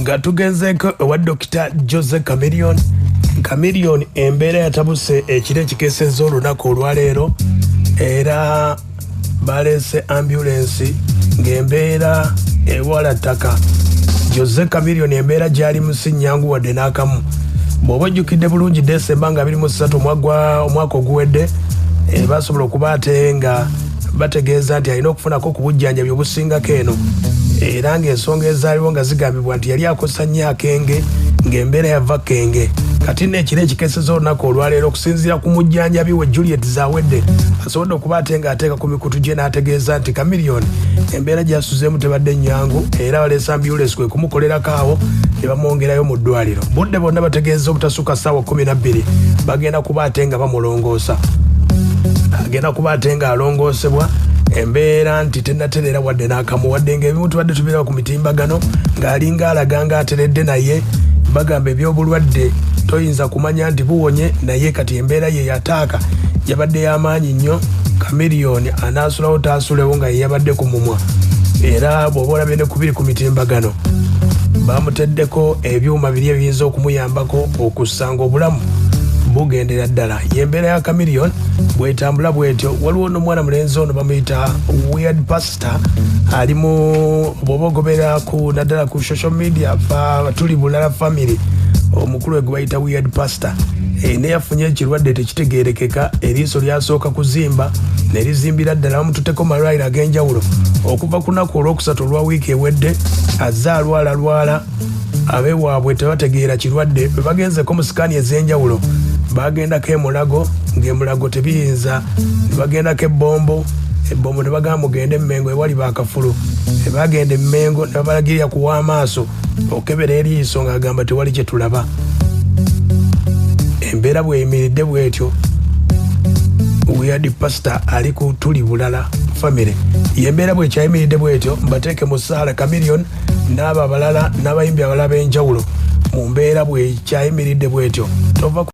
Nga tugenzeeko ewa Dokita Jose Chameleone. Chameleone embeera yatabuse ekiro ekikeesezza olunaku olwaleero, era baleese ambulensi ng'embeera ewala ttaka. Jose Chameleone embeera gy'alimu si nnyangu wadde n'akamu. Bw'oba ojjukidde bulungi, Desemba nga 23 omwaka oguwedde, basobola okuba ate nga bategeeza nti alina okufunako ku bujjanjabi obusingako eno, era ng'ensonga ezaaliwo nga zigambibwa nti yali akosa nnyo akenge, ng'embeera yava kenge. Kati nno ekiro ekikeeseza olunaku olwaleero, okusinziira ku mujjanjabi we Juliet Zawedde, asobodde okuba ate ng'ateeka ku mikutu gye n'ategeeza nti Chameleone embeera gy'asuzeemu tebadde nnyangu, era baleese ambulensi kwe kumukolerako awo ne bamwongerayo mu ddwaliro. Budde bonna bategeeza obutasukka ssaawa 12 bagenda kuba ate nga bamulongoosa, agenda kuba ate nga alongoosebwa. Embeera nti tennatereera wadde n'akamu, wadde ng'ebimu tubadde tubeera ku mitimbagano ng'alinga alaga ng'ateredde, naye bagamba ebyobulwadde toyinza kumanya nti buwonye. Naye kati embeera ye yataaka yabadde y'amaanyi nnyo. Chameleone anaasulawo taasulewo nga ye yabadde ku mumwa, era bw'oba olabye ne kubiri ku mitimbagano bamuteddeko ebyuma biri ebiyinza okumuyambako okussa ng'obulamu bugendera ddala. Yembeera ya Chameleone bwetambula bwetyo. Waliwo n'omwana mulenzi ono bamuyita Weird Pastor, ali mu bw'oba ogobera ku naddala ku social media fa, tuli bulala family, omukulu we gwe bayita Weird Pastor, naye yafunye ekirwadde tekitegeerekeka. Eriiso lyasooka kuzimba ne lizimbira ddala, bamututteko malwaliro ag'enjawulo. Okuva ku lunaku olwokusatu olwa wiiki ewedde azze alwalalwala, abewaabwe tebategeera kirwadde. Bwe bagenzeko mu sikaani ez'enjawulo, bagendako emulago, ng'emulago tebiyinza, ne bagendako ebbombo, ebbombo ne bagamba mugende emmengo ewali bakafulu. Ne bagenda emmengo ne babalagirira kuwa amaaso okebera eriiso, ng'agamba tewali kye tulaba. Embeera bweyimiridde bwetyo, Weird Pastor ali ku tuli bulala family. Yembeera bwekyayimiridde bwetyo. Mbateeke mu ssaala, Chameleone n'abo abalala n'abayimbi abalala b'enjawulo, mu mbeera bwekyayimiridde bwetyo. Tova.